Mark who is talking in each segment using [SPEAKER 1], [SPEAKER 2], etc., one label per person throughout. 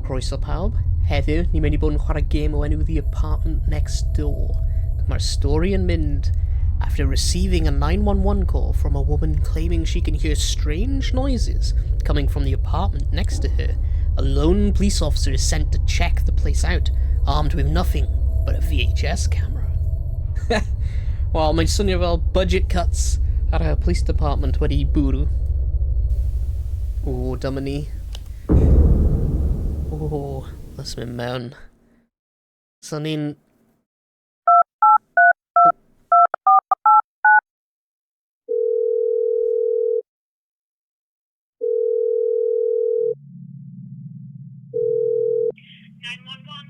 [SPEAKER 1] Croeso pawb. Heddiw, ni'n mynd i bod yn chwarae gêm o enw The Apartment Next Door. Ac mae'r stori yn mynd after receiving a 911 call from a woman claiming she can hear strange noises coming from the apartment next to her, a lone police officer is sent to check the place out, armed with nothing but a VHS camera. Wel, mae'n swnio fel budget cuts ar y police department wedi bwrw. O, dyma ni. O, let's mynd mewn. So ni'n...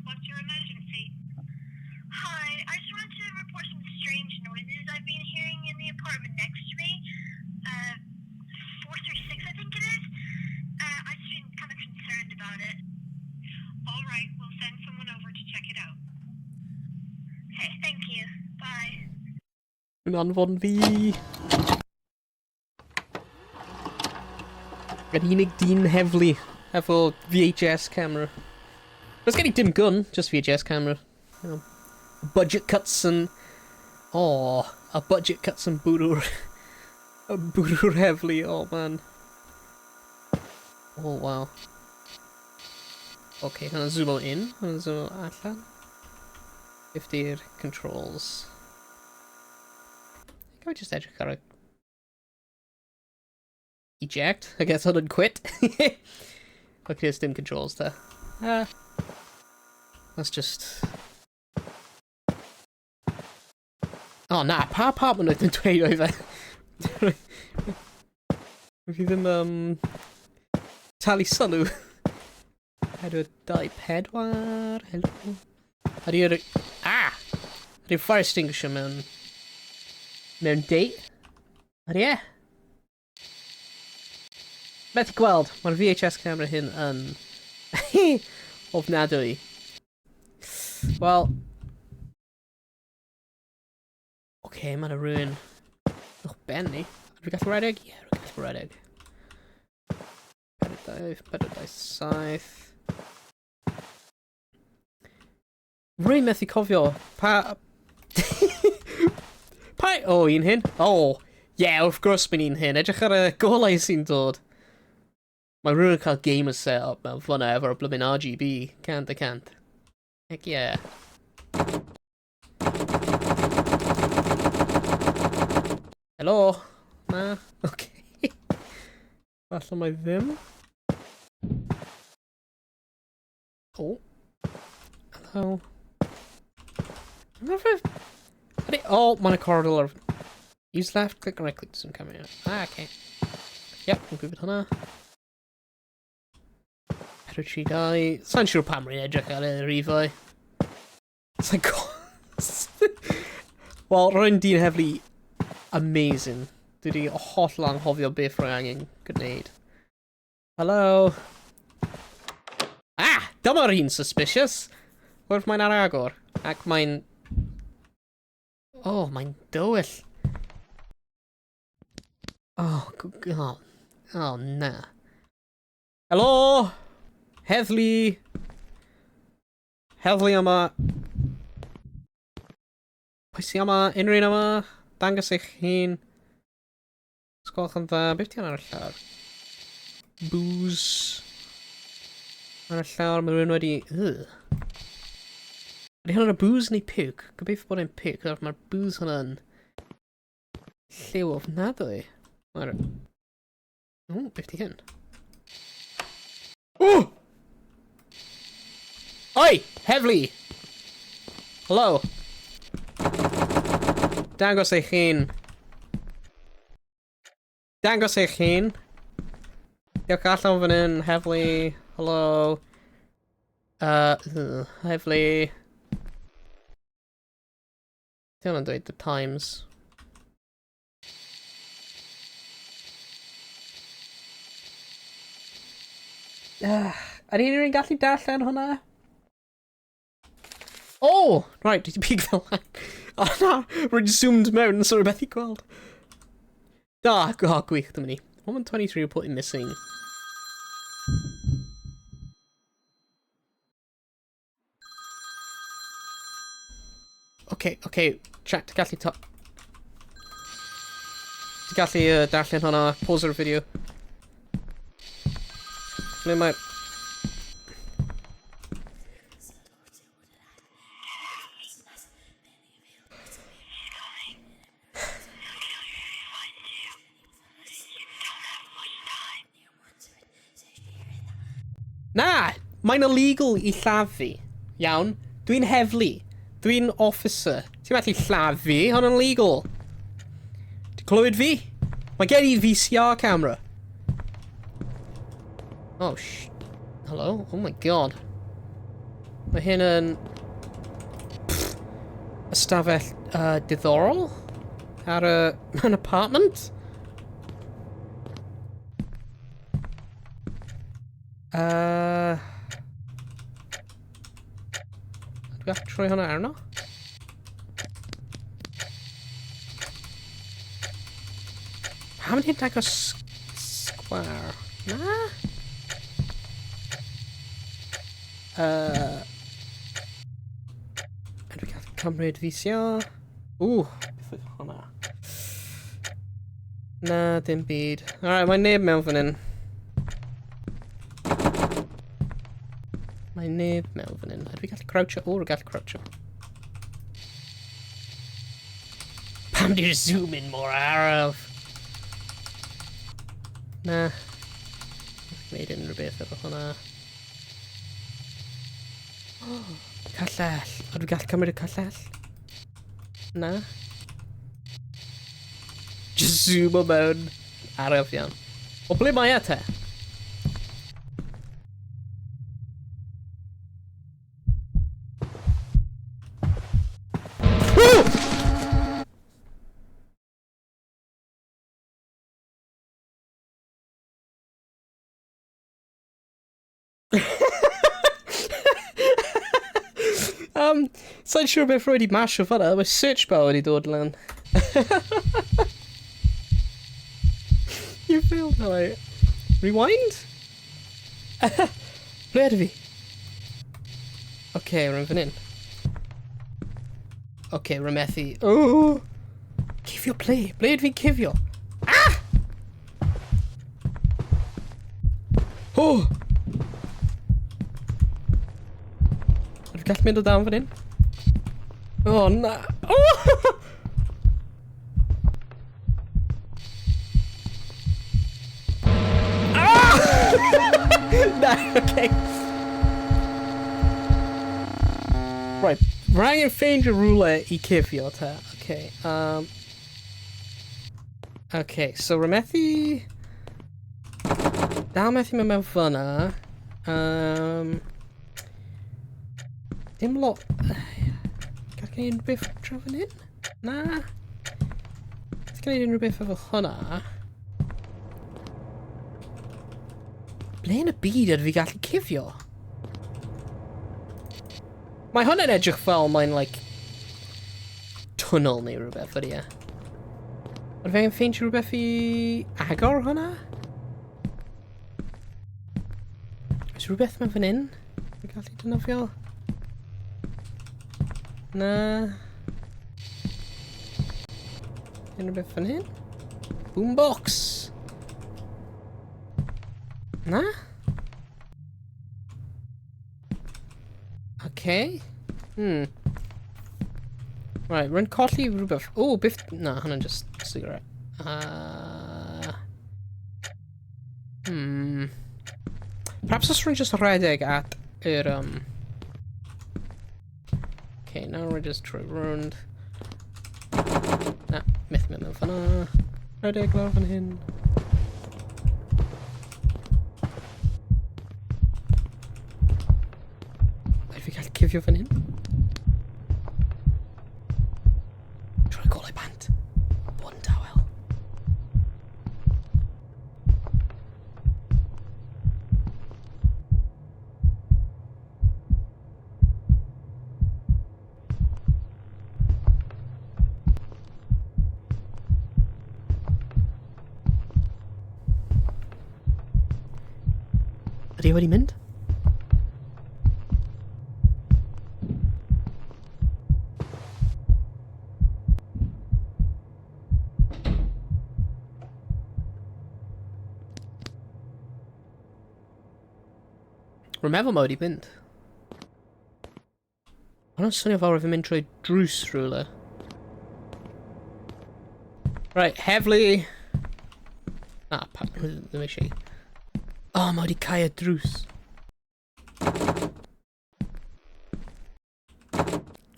[SPEAKER 2] What's your emergency? Hi, I just wanted to report some strange noises I've been hearing in the apartment next to me. Uh, 436, I think it is. Uh, I've just been kind of concerned about it. All right, we'll send someone over to check it out. Okay, thank you. Bye.
[SPEAKER 1] Yn anfon fi. Yr unig dyn heflu efo VHS camera. Does gen i dim gun, just VHS camera. You know. Budget cuts yn... Oh, a budget cuts yn bwrw'r... bwrw'r heflu, oh man. Oh wow. Okay, hwnna'n zoom in, hwnna'n zoom allan. 50 controls. Can we just edrych ar y... Eject? I guess hwnna'n quit. okay, there's dim controls there. Ah. Let's just... Oh na, pa apartment oedd yn dweud oedd e? Fi ddim, um, talu sylw. 4, 2, 4, hello. Ydy'r... Ah! Ydy'r fire extinguisher mewn... Mewn date? Ydy e? Methu gweld, mae'r VHS camera hyn yn... ofnadwy. Wel... Oce, okay, mae'n rhywun... Uwch ben ni. Rwy'n gallu redeg? Ie, yeah, rwy'n gallu redeg. 4, 4, 2, 7. Rwy'n methu cofio pa... pa... O, oh, un hyn? O, oh, yeah, wrth gwrs mae'n un hyn. Edrych ar y golau sy'n dod. Mae rhywun yn cael gamer set-up mewn fyna efo'r blymyn RGB. Cant y cant. Heck yeah. Helo? Na? Okay. Falle mai ddim. Oh. Hello. Never... Oh, mae'n y corridor. Use left click, right click to zoom camera. Ah, okay. Yep, yn gwybod hwnna. 4, 3, 2. Sa'n siŵr pam rwy'n edrych ar y rifau. Sa'n Wel, rwy'n dyn heflu amazing. Dwi wedi holl anghofio beth rwy'n angen gwneud. Hello? Ah! Dyma'r un suspicious! Wrth mae'n ar agor. Ac mae'n... Oh, mae'n dywyll. Oh, oh, oh na. Helo! Heddlu! Heddlu yma! Pwy sy'n yma? Unrhyw un yma? Dangos eich hun. Sgwelwch yn dda. Beth ti ar y llawr? Booze. Ar y llawr, mae rhywun wedi... Ugh. Ydy hwnna'n y booze neu puke? Gobeithio bod e'n puke, mae'r booze hwnna'n lliw ofnadwy. Mae'r... O, beth di hyn? O! Oi! Heflu! Hello! Dangos eich hun. Dangos eich hun. Diolch allan fan hyn, heflu. Hello. Uh, heflu. Di hwnna'n dweud the times. Ah, ydy unrhyw un gallu darllen hwnna? Oh! Right, dwi wedi pig fel lan. Oh na, rwy'n zoomed mewn, so rhywbeth i gweld. Da, oh, gwych, dyma ni. Woman 23 reported missing. Okay, okay, chat, ti'n gallu to... Ti'n gallu darllen hwnna, pause yr fideo. Ble mae... Na! Mae'n illegal i lladd fi. Iawn? Dwi'n heddlu. Dwi'n officer. Ti'n methu lladd fi? Hwn yn illegal. Ti'n clywed fi? Mae gen i VCR camera. Oh, sh... Hello? Oh my god. Mae hyn yn... Pff, ystafell diddorol? Ar y... Mewn apartment? Dwi'n gallu troi hwnna arno? Pam yn hyn dangos sgwar? Na? Dwi'n gallu cymryd VCR. Ww, beth oedd hwnna? Na, dim byd. Alright, mae neb mewn fan hyn. Mae neb mewn fan hyn. Ydw i gallu croucho? O, rwy'n gallu croucho. Pam di'r zoom in mor araf? Na. Gwneud unrhyw beth efo hwnna. Oh, callell. Ydw i gallu cymryd y callell? Na. Just zoom o mewn. Araf iawn. O ble mae e te? Sa'n siŵr beth rwy wedi masio fanna, mae search bar wedi dod lan. You failed, alright. Rewind? Ble ydw fi? Oce, okay, rwy'n fan hyn. Oce, okay, rwy'n methu. Oh! Cifio ple? Ble ydw fi'n cifio? Ah! Oh! Ydw i'n gallu mynd o dan fan hyn? Oh, na. Oh! Ah! Na, okay. Right, rhaid angen ffeindio rhywle i cuddio te. Okay, Okay, so rwy'n methu... Dal methu mynd mewn fyna. Dim lot... Gall gen i unrhyw beth draw fan hyn? Na. Gall gen i unrhyw beth efo hwnna. Ble yn y byd ydw fi gallu cuddio? Mae hwn yn edrych fel mae'n, like, tunnel neu rhywbeth, ydy e? Ond fe angen ffeindio rhywbeth i agor hwnna? Oes rhywbeth mewn fan hyn? Fi'n gallu defnyddio? Na. Unrhyw beth fan hyn? Boombox! Na? Okay. Right, rwy'n colli rhywbeth. O, beth... Na, hwnna'n just cigarette. Perhaps os rwy'n just rhedeg at yr... Okay, now we're just trwy rownd. Na, methu mynd mewn fanna. Rhedeg lawr fan hyn. Ydw fi gallu cuddio fan hyn? Trwy golau bant. Bod yn tawel. Ydy e wedi mynd? Rwy'n meddwl mae wedi mynd. Hwna'n swnio fel rwy'n mynd trwy drws rhywle. Right, heflu! Na, pa, ddim eisiau. Oh, mae wedi cau y drws.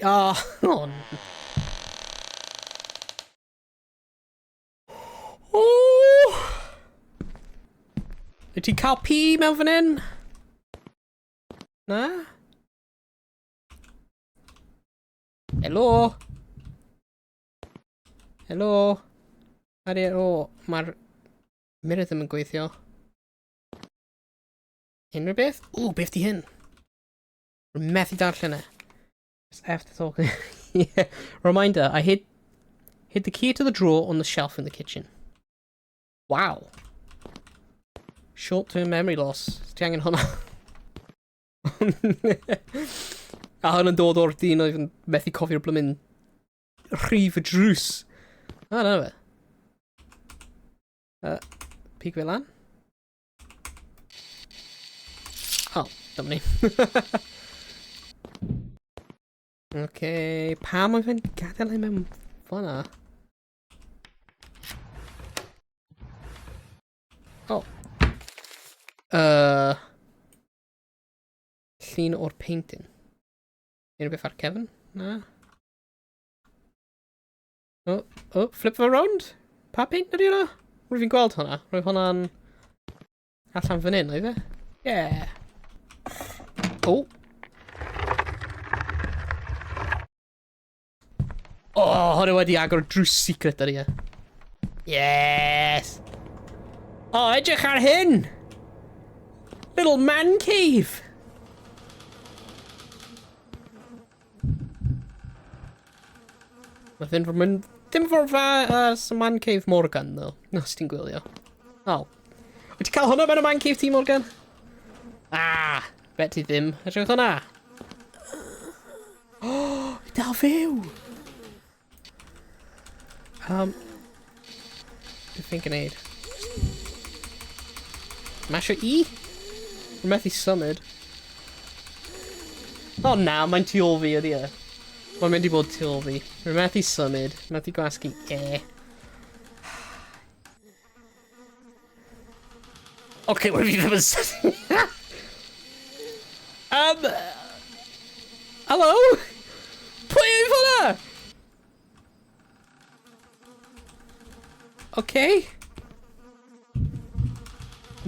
[SPEAKER 1] Oh, oh. Oh! Wyt ti'n cael pi mewn fan hyn? Na? Helo? Helo? Ydy, o, mae'r mirror ddim yn gweithio. Unrhyw beth? O, beth di hyn? Rwy'n methu darllen e. Just after talking. Yeah. Reminder, I hid the key to the drawer on the shelf in the kitchen. Wow. Short-term memory loss. Ti angen hwnna? A hwn yn dod o'r dyn oedd yn methu cofio'r blymyn rhif y drws. Ah, na fe. Pig fe lan. Oh, dyma ni. Okay, pam oedd fe'n gadael e mewn fanna? Oh. Llun o'r painting. Unrhyw beth ar cefn? Na. Oh, flip fe round. Pa paint ydy hwnna? Rwy'n fi'n gweld hwnna. Roedd hwnna'n allan fan hyn, oedd e? Yeah. Oh. Oh, hwnna wedi agor drws secret ar e. Yes! Oh, edrych ar hyn! Little man cave! Mae ddim fawr mynd... Ddim fawr fa uh, man cave Morgan, though. Os ti'n gwylio. Oh. Wyt ti'n cael hwnna mewn y man cave ti, Morgan? Ah, bet ti ddim. Edrych hwnna. Oh, dal fyw! Beth fi'n gwneud? Masio E? Rwy'n methu symud. O oh, na, mae'n tu ôl fi ydy e. Mae'n mynd i bod tu ôl fi. Rwy'n methu symud, methu gwasgu E. Oce, okay, fi ddim yn symud. Hello? Pwy yw hwnna? Okay.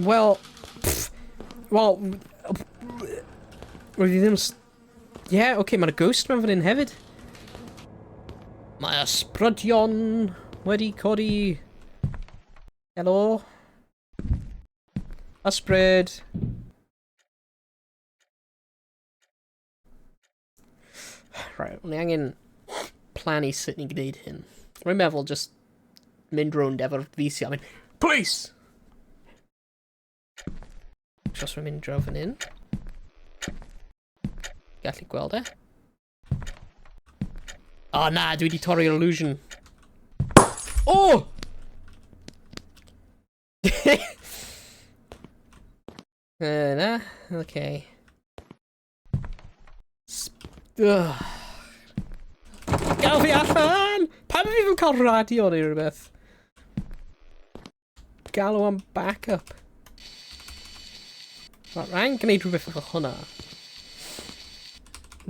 [SPEAKER 1] Wel... Wel... Roedd i ddim... Ie, yeah, oce, okay, mae'n ghost mewn fan hyn hefyd. Mae ysbrydion wedi codi. Helo. Ysbryd. Right, o'n i angen plannu sut ni'n gwneud hyn. Rwy'n meddwl just mynd rownd efo'r VCR, mynd, Police! Just rwy'n mynd draw fan hyn. Gallu gweld e. O oh, na, dwi wedi torri'r illusion. Oh! Na, okay. Ugh. Gael fi allan! Pam fi ddim cael radio neu rhywbeth? Galw am backup. Right, rhaid gwneud rhywbeth efo hwnna.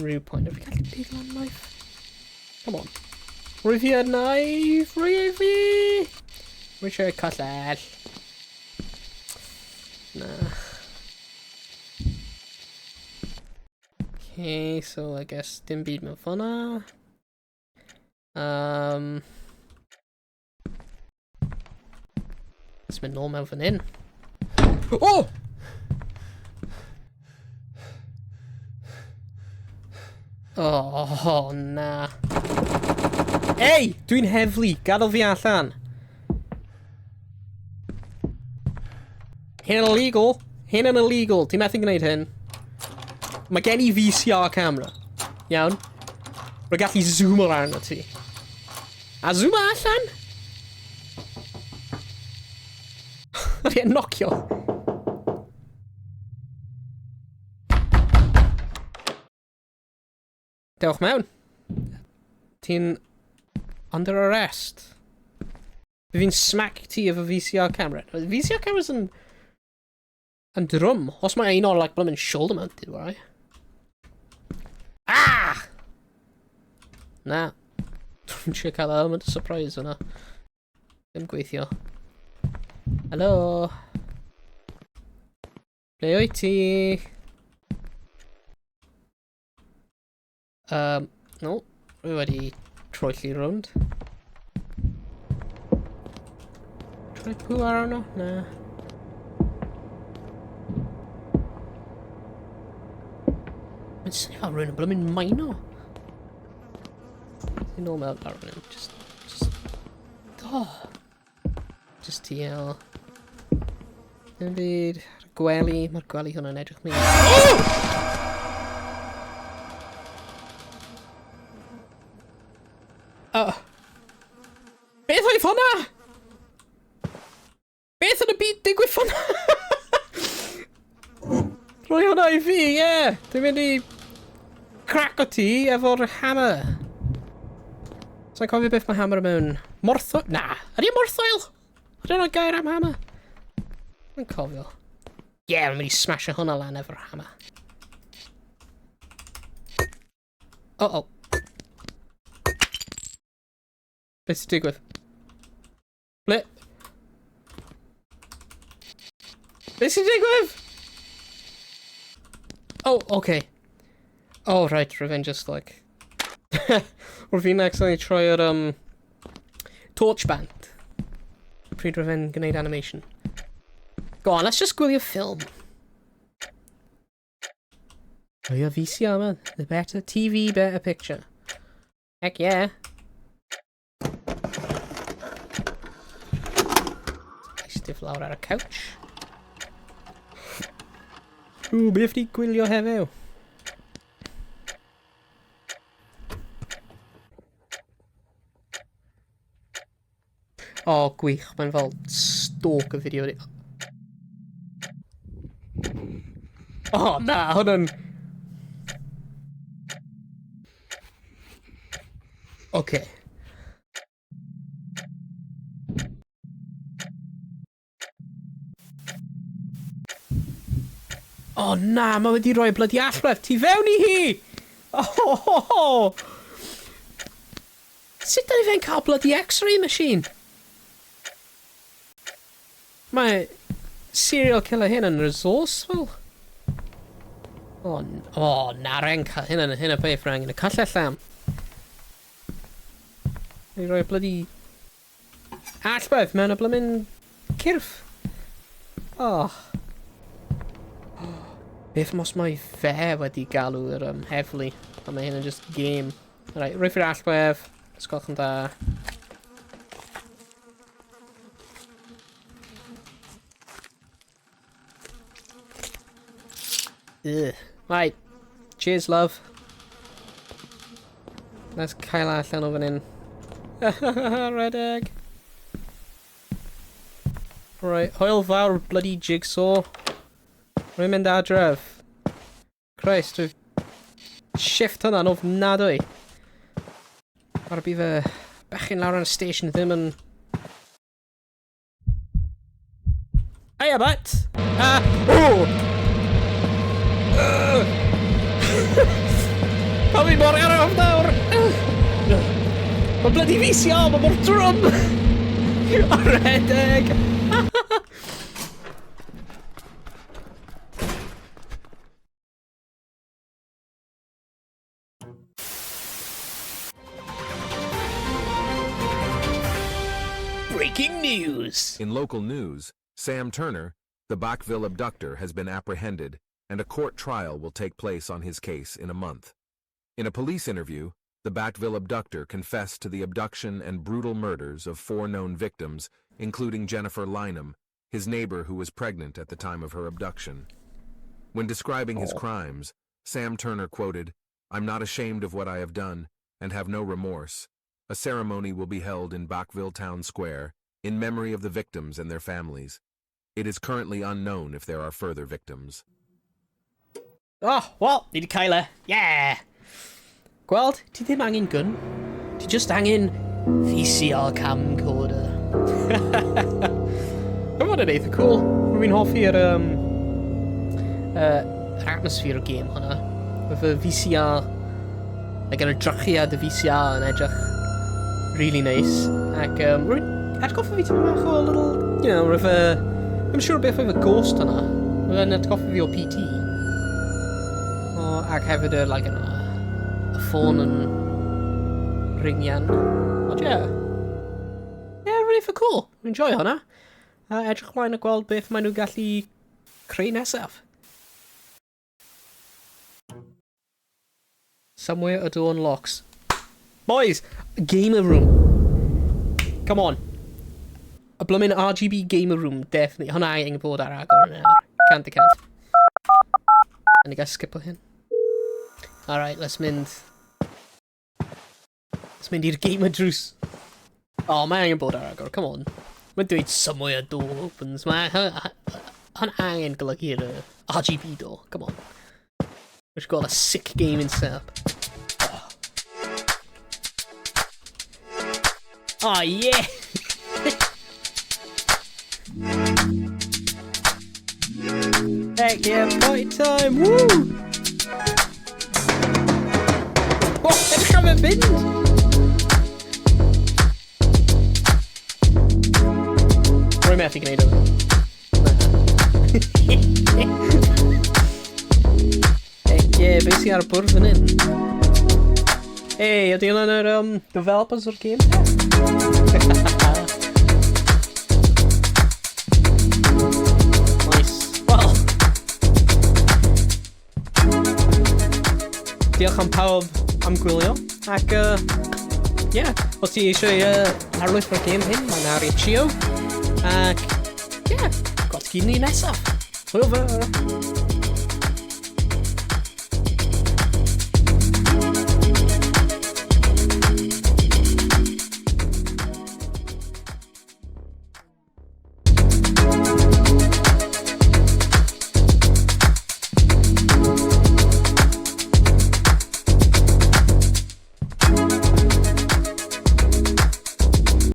[SPEAKER 1] Rhyw point. Fi gallu pigo lan knife? Come on. Rwy fi ar knife! Rwy fi! Rwy eisiau cyllell. Na. Okay, so I guess dim byd mewn ffona. Let's mynd nôl mewn fan hyn. Oh! Oh, na. Ei! Dwi'n heddlu! Gadael fi allan! Hyn yn illegal. Hyn yn illegal. Ti'n methu gwneud hyn. Mae gen i VCR camera. Iawn? Rwy'n gallu zoom o'r arno ti. A zoom allan? Ydy e'n nocio? Dewch mewn. Ti'n under arrest. Fi fi'n smack ti efo VCR camera. VCR cameras yn... Yn drwm. Os mae un o'r, like, blymyn shoulder mounted, right? Ah! Na. Dwi'n trio cael element of surprise yna. Ddim gweithio. Helo? Ble wyt ti? No, rwy wedi troelli rownd. Troi pw ar arno? Na. Mae'n swnio fel rhywun yn blymyn maino. Ti'n nôl mewn ar hwn. Just, oh. Just TL. Dim byd. Ar y gwely. Mae'r gwely hwnna'n edrych mi. Oh! Oh. Beth oedd hwnna? Beth yn y byd digwydd hwnna? Rhoi hwnna i fi, ie! Yeah. Dwi'n mynd i craco ti efo'r hammer. Sa'n cofio beth mae hammer mewn. Mortho... Na! Ydy e morthoil? Ydy hwnna gair am hammer? Mae'n cofio. Ie, yeah, mae'n mynd i smasho hwnna lan efo'r hammer. Oh, oh. Beth sy'n digwydd? Ble? Beth sy'n digwydd? Oh, okay. Oh, right, rwy'n just like... Rwy'n fi'n accidentally troi'r torch band. Pryd rwy'n gwneud animation. Go on, let's just gwylio ffilm. Oh, yeah, VCR, man. The better TV, better picture. Heck yeah. Eistedd lawr ar y couch. Ww, beth di gwylio heddiw? O, oh, gwych. Mae'n fel stalk y fideo. O, oh, na, hwnna'n... Oce. O oh, na, mae wedi rhoi bloody allwedd tu fewn i hi! Oh, ho, ho. Sut da ni fe'n cael bloody x-ray machine? Mae serial killer hyn yn resourceful. O, oh, oh, na, rhaid cael hyn yn hyn y beth rhaid yn y cyllell am. Ni roi bloody allwedd mewn y blymyn cyrff. Oh. Beth mos mae fe wedi galw yr heddlu? A mae hyn yn just game. Right, roi ffyr allwedd. Sgwelwch yn dda. Ugh. Right. Cheers, love. Let's cael allan o fan hyn. Redeg. Right, hwyl fawr bloody jigsaw. Rwy'n mynd adref. Christ, rwy'n shift hwnna'n ofnadwy. Ar bydd y bechgyn lawr yn y station ddim yn... Hiya, butt! Ah! Oh! Pam fi mor araf nawr? Mae bloody VCR, mae mor drwm! Redeg! Breaking news!
[SPEAKER 3] In local news, Sam Turner, the Bacqueville abductor, has been apprehended, and a court trial will take place on his case in a month. In a police interview, the Bacqueville abductor confessed to the abduction and brutal murders of 4 known victims, including Jennifer Lynham, his neighbor who was pregnant at the time of her abduction. When describing his crimes, Sam Turner quoted, "I'm not ashamed of what I have done and have no remorse. A ceremony will be held in Bacqueville Town Square in memory of the victims and their families. It is currently unknown if there are further victims."
[SPEAKER 1] Oh, well, ni di cael e. Yeah! Gweld, ti ddim angen gun. Ti just angen VCR camcorder. Mae'n fod yn eitha cool. Rwy'n hoffi'r um, yr atmosphere o game hwnna. With y VCR, like yr edrychiad y VCR yn edrych really nice. Ac rwy'n atgoffa fi tipyn bach o little, with a, I'm siŵr beth oedd y ghost hwnna. Mae'n atgoffa fi o PT. O, ac hefyd y, like, y ffôn yn ringian. Ond yeah. Yeah, really eitha cool. Rwy'n joio hwnna. A edrych ymlaen a gweld beth maen nhw'n gallu creu nesaf. Somewhere a door unlocks. Boys! Gamer room. Come on. A bloomin' RGB gamer room, definitely. Hwnna angen bod ar agor yn nawr. 100%. Ni gael skipo hyn. Alright, let's mynd. Let's mynd i'r gamer drws. Oh, mae angen bod ar agor, come on. Mae'n dweud "somewhere a door opens". Mae hwn angen golygu'r RGB door, come on. We've got a sick gaming setup. Oh, oh yeah! Heck yeah, party time! Woo! Oh, edrych am y fynd! Rwy'n methu gwneud o. Heck yeah, beth sy'n ar y bwrdd fan hyn? Hey, ydy hwnna'n yr developers o'r game? Nice. Well. Diolch am pawb am gwylio. Ac, yeah, os ti eisiau lawrlwytho'r game hyn, mae'n ar itch.io. Ac, yeah, gweld chi ni nesaf. Hwyl fawr!